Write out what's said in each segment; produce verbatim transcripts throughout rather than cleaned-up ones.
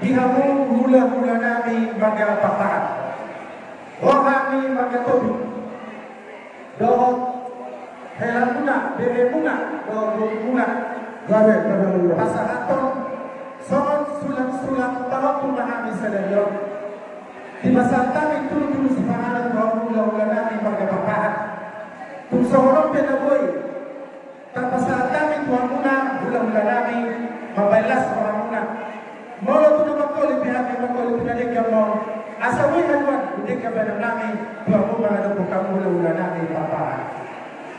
Di hamu hulahula nami marga Pakpahan. Roha nami marga Tobing. Dohot helamuna, beremuna, dohot bohemuna. Gabe, gabe, gabe. Pasahathon songon sulang-sulang pahompu ma hami sadari on. Dipasahat hami tudu-tudu sipanganon tu hamu hulahula nami marga Pakpahan. Tung songon on pe na boi tarpasahat hami tu hamuna hulahula nami, mambahen las rohamuna. Molo tung na mangoli pe hami, mangoli pe na denggan ma on, asa boi haduan di denggan bahenon nami tu hamu mangadophon hamu hulahula nami Pakpahan.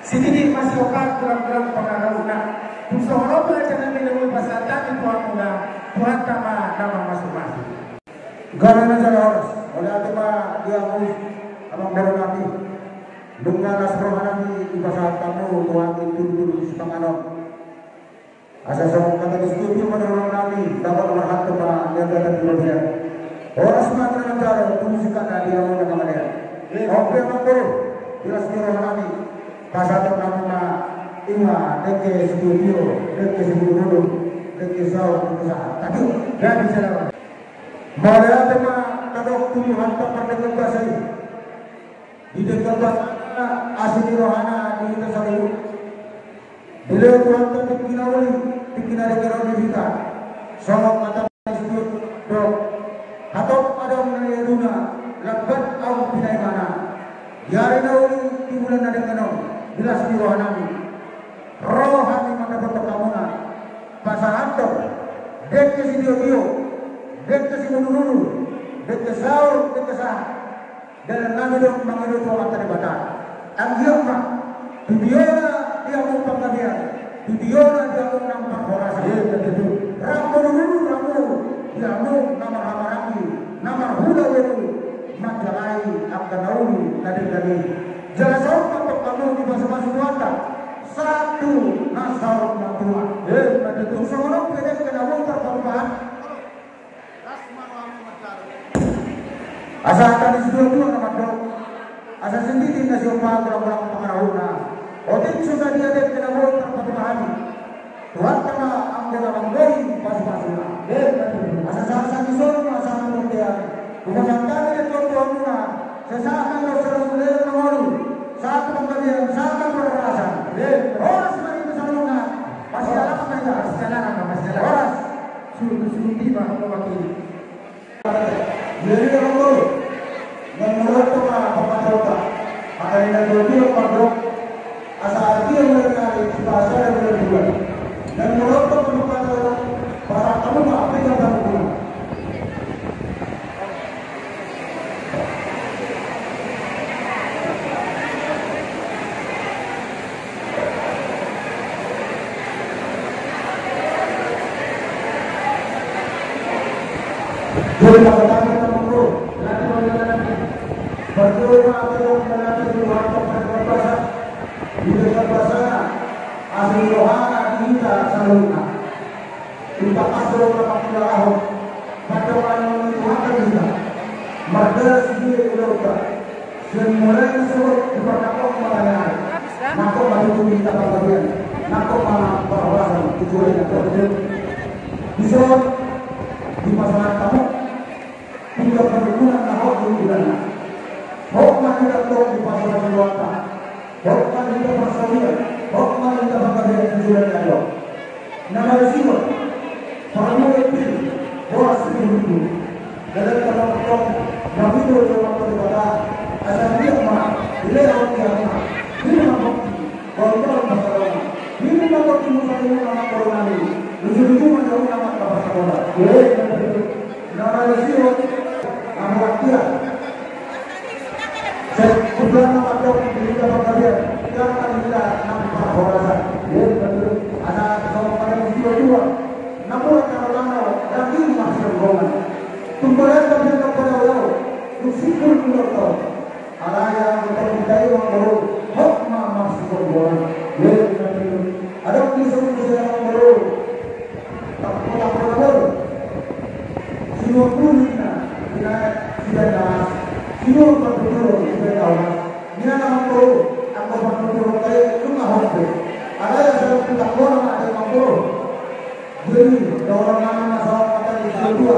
Sititi ma siompa golang-golang pangarahutna. Tung songon on pe raja nami na boi pasahat hami tu hamuna, Tuhanta ma na mamasumasu. Gabe na jala horas, mauliate ma di hamu amangboru nami. Nunga las roha nami dipasahat hamu tu hami tudu-tudu sipanganon. Asa songon hata ni situtu ma dohonon nami, dapot marhata ma nian data di bagian. Horas ma na jala tudu sipanganon di hamu na mangalean. On pe amangboru, di las ni roha nami, pasahaton hamu ma i ma dengke sitio-tio, dengke simudur-udur, dengke saur, dengke sahat. Tapi, gabe jala. Mauliate ma tadok tu Tuhanta pardenggan basa i. Di denggan basana asi ni rohana di hita saluhut. Dilehon Tuhanta tingki na uli, tingki na denggan on di hita. Songon hata ni situtu, hatop adong na niaduna, lambat ahu pinaimana. Di ari na uli, di bulan na denggan on, di las ni roha nami. Ro hami mandapothon hamuna, pasahathon dengke sitio-tio, dengke simudur-udur, dengke saur, dengke sahat. Dalan nami do mangido tu Amanta Debata. Anggiat ma tutiona di hamu panggabean, tutiona di hamu nang parhorasan. Iya, betul. Rambu dulu rambu di hamu na marhahamaranggi, na marhulahula manjalaki angka na uli na denggan i. Jala saut ma tong hamu dipasu-pasu Tuhanta sahat tu na saur matua. Iya, betul. Tung songon on pe dengke na boi tarpatupa hami. Asa hata ni situatua na mandok, asa sititi na siompa golang-golang pangarahutna. Otik so sadia dengke na boi tarpatupa hami. Tuhanta ma anggo na manggoi pasu-pasuna. Asa sahat-sahat ni solu ma sahat tu bontean. Hupasahat hami dengke on tu hamuna. Sai sahat ma dohot saluhut leleng mangolu, sahat tu panggabean, sahat tu parhorasan. Horas ma di hita saluhutna. Parsidalangan ma hita. Parsidalangan ma, parsidalangan. Horas. Suhut, suhut i ma, horas ma hita. Jadi, amangboru, naeng molo tong ma pangkataion, hata ni na tuatua mandok, asa artia mulai ni ari, sipasada mulai ni bulan. Naeng molo tong ma pangkataion, pasahat hamu ma, pegang tangan. Jadi, pasahat hami ma, amangboru, nanti mau jalan nanti. Berdoa ma, atau mau jalan nanti, di warung tempat berbahasa. Di tempat bahasa, asi ni rohana di hita saluhutna. Tung tangkas do na mangkilalaho, pandok ni Tuhanta di hita. Mardalan sude ulaonta. Sian mulai na sogot di pardalanan ni mataniari. Nangkok ma tutu di hita panggabean. Nangkok ma parhorasan, kecuali nangkok. Dison, dipasahat hamu. Tinggal perkebunan na hot di bulanna. Hot ma hita tong dipasu-pasu Tuhanta. Hot ma hita parsaulian. Hot ma hita panggabean di bulan ni ari on. Na marisi on, Prabu Epil, boras di huluhulu. Dalan tama tong, na hudol do mangkon Debata. Asa dia ma, dilehon dia ma. Dia ma bukti. Bau-bau pasarongan. Ini nama timu satu nama korona ini. Lucu-lucu macam nama apa sakola. Weh, nama lucu. Nama dia. Saya sudah nama dok di dalam kalian. Jangan kita nampak horasan. Weh, betul. Ada sama pada dua-dua. Nama kalau nama lagi masih rombongan. Tumbalan tapi kepada Allah. Bersyukur kepada Allah. Alai anggo tarhita i, amangboru, hot ma marsigomgoman. Iya, betul. Adong di sini, amangboru. Tampo-tampo na boru. Sinuan bulu ninna, dinaek sibaen na las. Sinuan partuturon sibaen na onas. Nian, amangboru, anggo partuturonta i nunga hot be. Alai asa dok tu tanggona ma, amangboru. Jadi, dohonon nami ma songon hata ni situatua.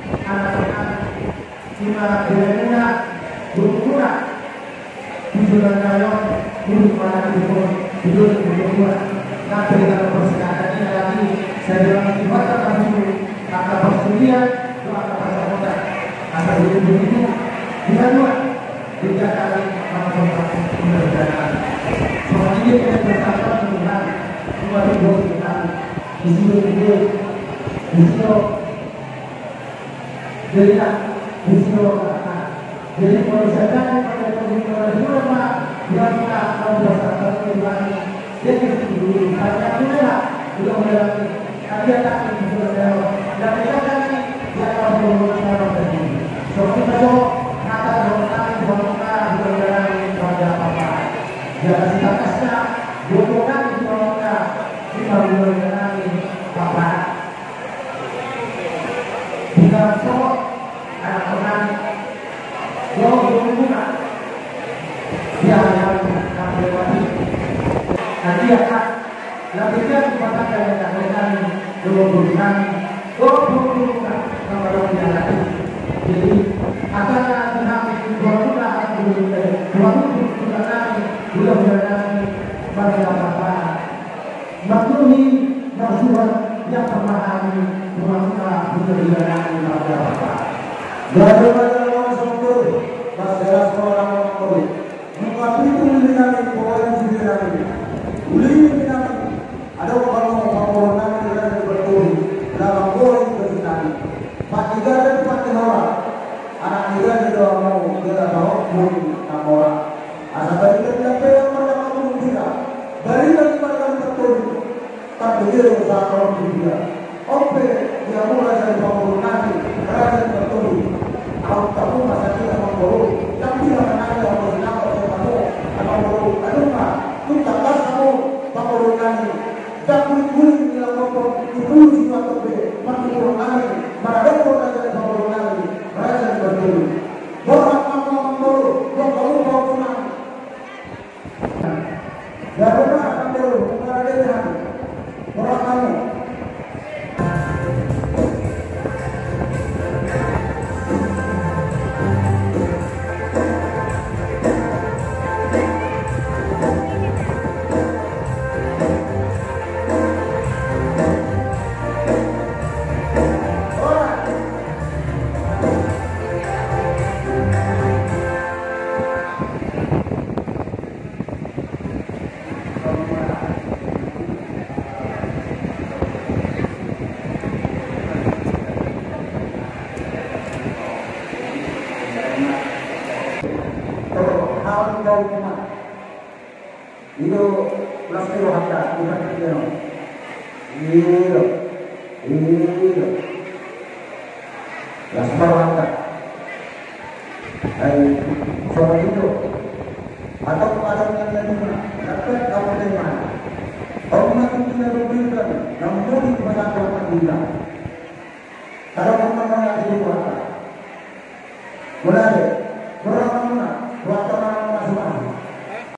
Dengan muna, guru muna. Tujuan ayo, guru mana guru, guru guru guru. Nanti kita persilakan ini lagi, saya bilang itu buat apa dulu? Angka persetujuan, dua angka persahabatan. Angka guru guru itu, bukan dua. Tiga kali, angka persahabatan. Soalnya dia tidak bersahabat dengan Tuhan. Cuma itu buat kita. Di sini, di sini. Jadi, nah, di sini, nah, jadi, kalau saya tanya pada pemimpin pada dulu, Pak, dia minta kalau bahasa satu lagi. Jadi, dulu, saya kira, udah, udah lagi. Kan dia tak, gitu, udah, udah, udah, udah, dia kalau belum, udah, udah, udah. Soalnya, kalau kata, kalau kata, kalau kata, udah, udah lagi, udah, udah, apa-apa. Dia kasih batasnya, dua puluh kali, dua puluh kali, lima puluh kali, apa-apa. Di dalam sohot, anak petani, dua puluh lima. Dia yang akan melewati. Nah, dia kan, lebih dia rumah tangga yang akan petani, dua puluh lima. Dua puluh lima, sama dong dia lagi. Jadi, asal nanti kami, dua puluh lima, dua puluh lima, dua puluh lima, dua puluh lima, Manuhi, marsuan, yang pernah kami, kurang tak punya dilarang, marga Batak. Dari mana orang sumber, mas jelas orang sumber. Muka pintu ini nami, pokoknya sini nami. Uli ini nami, ada orang mau pangkor nami, dengan berturi, dalam boy, bersinari. Pati gada, pati hora. Anak ni raja do hamu, gada bahok, bumi, namora. Asa balikan na pe marga Pangulu Bira, balikan marga Pangulu. Tarbege do sahat on tu dia. On pe, di hamu raja ni Pangulu nami, raja ni Pangulu. Au tahu masa dia Pangulu, yang dia menanya hamu sinapa tu hamu, Pangulu. Aduh ma, tu tangkas hamu, Pangulu nami. Ndang guling-guling ni langkok on, di pulu sinuan on pe, martipur nami, maradophon raja ni Pangulu nami, raja ni Pangulu. Borhat ma hamu Pangulu, dok hamu Pangulu nami. Gabe ma Pangulu, maradophon nami. Borhat ma hamu. Ido, las ni rohanta, Tuhan, ido. Ido, ido. Las ni rohanta. Ai, soal itu. Atau ada yang lain, dapat kamu terima. Orang mati tidak berpikir, namun di pasal Tuhan tidak. Ada orang yang tidak berpikir. Mulai, berapa mana, waktu mana masuk.